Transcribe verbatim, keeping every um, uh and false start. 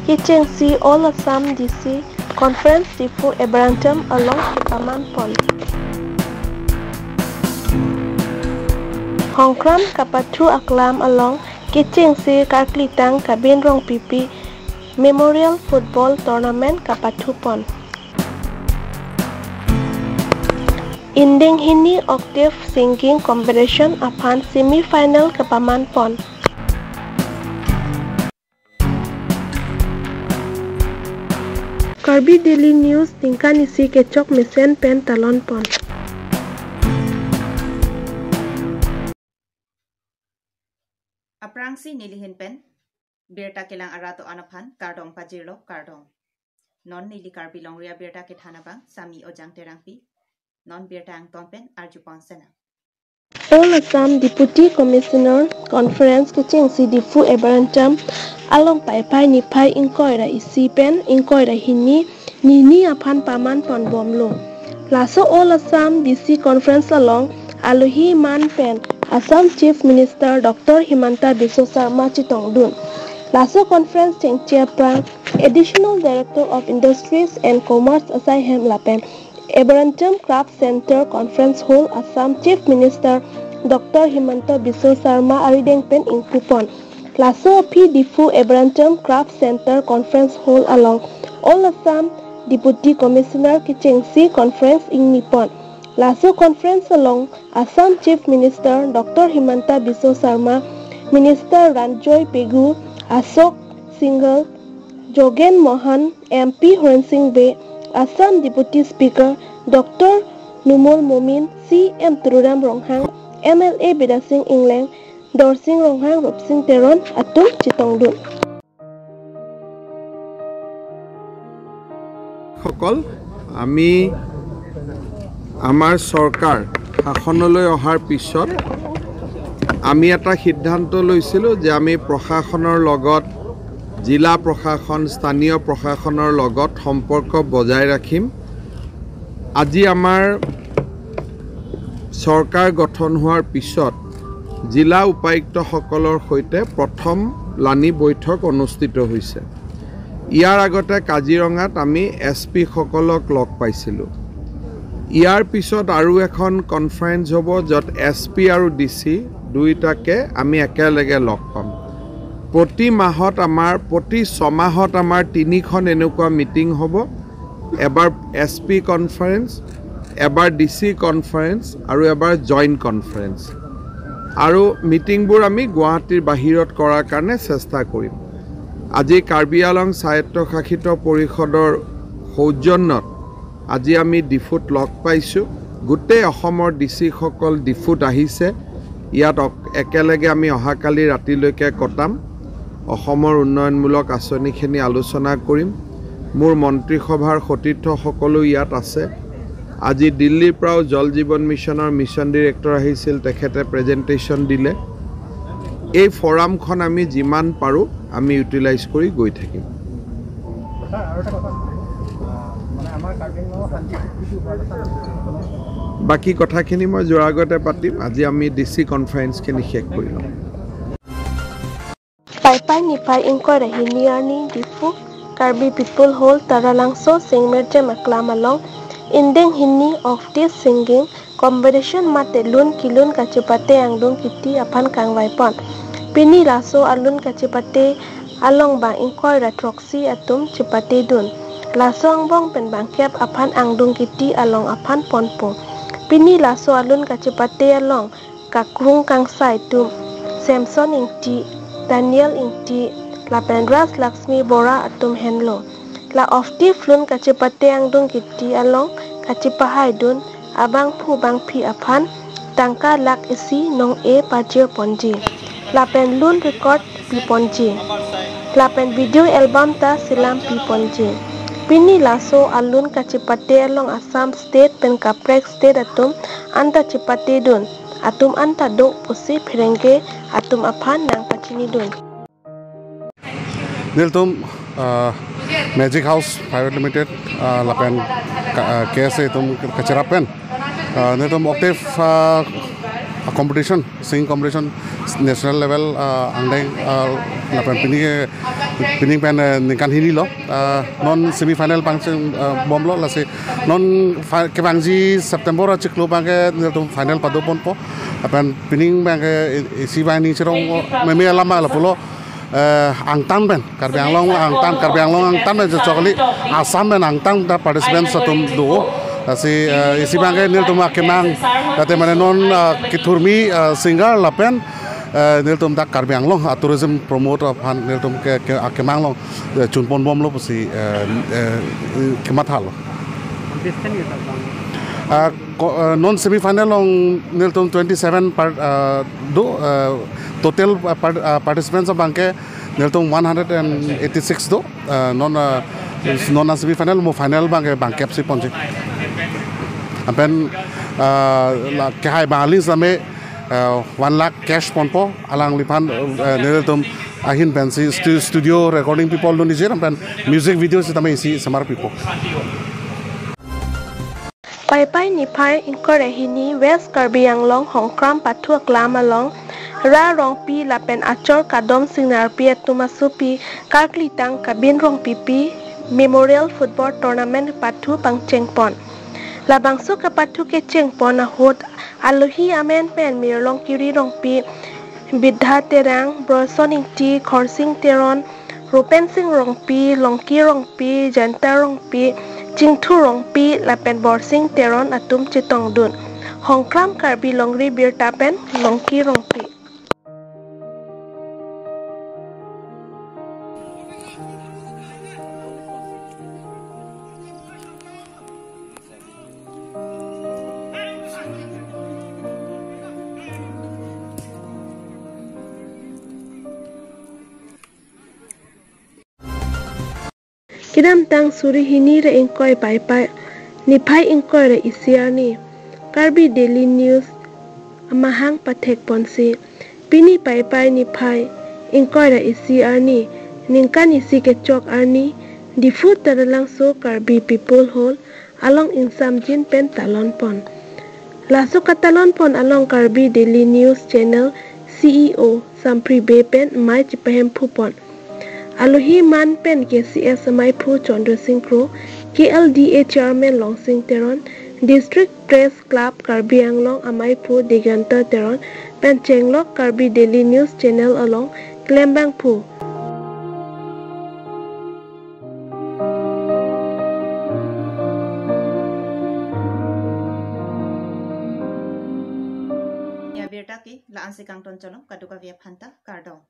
kechengsi All Assam D C Conference Diphu Ebarantam along kepaman pon. Hongkram kapathu aklam along kechengsi karklitang Kaben Rongpipi Memorial Football Tournament kapathu pon. Indeng hini octave singing competition aphan semi final kepaman pon. Karbi Daily News ningkan isi kechok mesen pen talon pon. Aphrangsi nelihin pen birta kelang arat do-an aphan kardom pajirlo, kardom. Non neli Karbi Longri Abirta Kethan abang Sami Ojang Terangpi. Non birta angton pen arjupon sena. All Assam Deputy Commissioner Conference kechengsi Diphu Ebarantam along Paipai niphai ingkoi ra isi pen ingkoi ra hini nini aphan paman pon bomlo. Laso All Assam D C Conference along alohi man pen Assam Chief Minister Doctor Himanta Biswa Sarma chetongdun. Laso conference chengche aphrang Additional Director of Industries and Commerce asai hem lapen Ebarantam Craft Center Conference Hall Assam Chief Minister Doctor Himanta Biswa Sarma arideng pen ingpupon. Laso aphi Diphu Ebarantam Craft Center Conference Hall along All Assam Deputy Commissioner kechengsi conference ingnipon. Laso conference along Assam Chief Minister Doctor Himanta Biswa Sarma, Minister Ranjoy Pegu, Ashok Singhal, Jogen Mohan, M P Horen Sing Bey, Assam Deputy Speaker Doctor Numal Momin, C M Tuliram Ronghang, M L A Bidya Sing Engleng, Dorsing Ronghang, Rupsing Teron atum chetongdun. সকল, আমি আমাৰ চৰকাৰ শাসনলৈ অহাৰ পিছত আমি এটা সিদ্ধান্ত লৈছিলোঁ যে আমি প্ৰশাসনৰ লগত, জিলা প্ৰশাসন, স্থানীয় প্ৰশাসনৰ লগত সম্পৰ্ক বজাই ৰাখিম। আজি আমাৰ চৰকাৰ গঠন হোৱাৰ পিছত জিলা উপায়ুক্তসকলৰ সৈতে প্ৰথম লানি বৈঠক অনুষ্ঠিত হৈছে। ইয়াৰ আগতে কাজিৰঙাত আমি এছ পিসকলক লগ পাইছিলোঁ। ইয়াৰ পিছত আৰু এখন কনফাৰেন্স হ'ব, য'ত এছ পি আৰু ডি চি দুয়োটাকে আমি একেলগে লগ পাম। প্ৰতি মাহত আমাৰ, প্ৰতি ছমাহত আমাৰ তিনিখন এনেকুৱা মিটিং হ'ব। এবাৰ এছ পি কনফাৰেন্স, এবাৰ ডি চি কনফাৰেন্স আৰু এবাৰ জইণ্ট কনফাৰেন্স। আৰু মিটিংবোৰ আমি গুৱাহাটীৰ বাহিৰত কৰাৰ কাৰণে চেষ্টা কৰিম। আজি কাৰ্বি আংলং স্বায়ত্তশাসিত পৰিষদৰ সৌজন্যত আজি আমি ডিফুত লগ পাইছোঁ। গোটেই অসমৰ ডি চিসকল ডিফুত আহিছে। ইয়াত অক-, একেলগে আমি অহাকালি ৰাতিলৈকে কটাম। অসমৰ উন্নয়নমূলক আঁচনিখিনি আলোচনা কৰিম। মোৰ মন্ত্ৰীসভাৰ সতীৰ্থসকলো ইয়াত আছে। আজি দিল্লীৰ পৰাও জল জীৱন মিছনৰ মিছন ডিৰেক্টৰ আহিছিল, তেখেতে প্ৰেজেণ্টেশ্যন দিলে। এই ফৰামখন আমি যিমান পাৰোঁ আমি ইউটিলাইজ কৰি গৈ থাকিম। ছাৰ, আৰু এটা কথা, আহ, মানে, আমাৰ কাৰ্বি আংলঙৰ শান্তি চুক্তিটো হোৱাৰ কথা বাকী কথাখিনি মই যোৱাৰ আগতে পাতিম। আজি আমি ডি চি কনফাৰেন্সখিনি শেষ কৰি লওঁ। Paipai niphai ingkoi ra hini arni Diphu Karbi People Hall Taralangso Singmerjem aklam along indeng hini octave singing competition mate lun kelun kachepate angdung kiti aphan kangvai pon. Pini laso alun kachepate along bang ingkoi ra throksi atum chepatedun. Laso angbong pen bangkep aphan angdung kiti along aphan ponpo. Pini laso alun kachepate along Kakrung Kangsai atum, Samson Ingti, Daniel Ingti, lapen Raj Laxmi Bora atum henlo. La octave lun kachepate angdung kiti along kachepahaidun abangphu bangphi aphan tangka lakh isi nong-e pajir ponji. Lapen lun record pi ponji. Lapen video album ta selam pi ponji. Pini laso alun kachepate along Assam State pen kaprek state atum anta chepatedun. Atum anta do pusi pherangke atum aphan nangpachinidun. Nelitum, ah, Magic House Private Limited, ah, lapen ka-, ah, K S A atum kacherap pen, ah, nelitum octave, ah, A competition, singing competition, national level, ah, angdeng, ah, lapen pini, pining pen, eh, ningkan hini lo, ah, non semi final pangcheng, ah, bomlo, lasi non fi-, kevangji September achiklo abangke nelitum final padoponpo, lapen pining abangke i-, isi abang ning cherong meme alam lapulo, eh, angtan pen, Karbi Anglong angtan, Karbi Anglong angtan pen chokli, Assam pen angtan ta participants atum do. Lasi, eh, isi abangke nelitum akemang, tate mane non, eh, kethurmi, eh, singer lapen, eh, nelitum dak Karbi Anglong, ah, tourism promote aphan nelitum ke, ke, akemang along, eh, chunponbomlo pusi, eh, eh, kemathalo. Contestant ke ta bang? Ah, ko-, eh, non semi final along nelitum twenty seven part, ah, do, eh, total, ah, part-, ah, participants abangke nelitum one hundred and eighty six do, eh, non, eh, non semi final mo final abangke bangkep si ponji. Lapen, eh, la kehai abang aling sitame, eh, one lakh cash ponpo, alangliphan, eh, nelitum ahin pensi stu-, studio recording pipo, lo nijir pen music video sitame isi semar pipo. Paipai niphai ingkoi ra hini West Karbi Anglong Hongkram pathu aklam along Ra Rongpi lapen achor kadom Singnarpi atum asopi karklitang Kabin Rongpipi Memorial Football Tournament pathu pangchengpon. Labangso kapathu kechengpon ahut alohi amen pen Mirlong Kiri Rongpi, Bidha Terang, Broison Ingti, Khorsing Teron, Rupensing Rongpi, Longki Rongpi, Janta Rongpi, Chingthu Rongpi lapen Borsing Teron atum chetongdun. Hongkram Karbi Longri Birta pen Longki Rongpi. Kedamtang suri hini ra ingkoi Paipai niphai ingkoi ra isi arni Karbi Daily News amahang pathekponsi, pini Paipai niphai ingkoi ra isi arni, ningkan isi kechok arni, Diphu Taralangso Karbi People Hall along ingsamjin pen talonpon. Laso katalonpon along Karbi Daily News Channel C E O Sampri Bey pen mei chepahemphupon. Alohi man pen K C S amaiphu Chandra Sing Kro, K L D A Chairman Longsing Teron, District Press Club Karbi Anglong amaiphu Diganta Teron pen chenglok Karbi Daily News Channel along klembangphu. Ya birta ke la-ansi kangton cholo, kadokave aphanta kardom.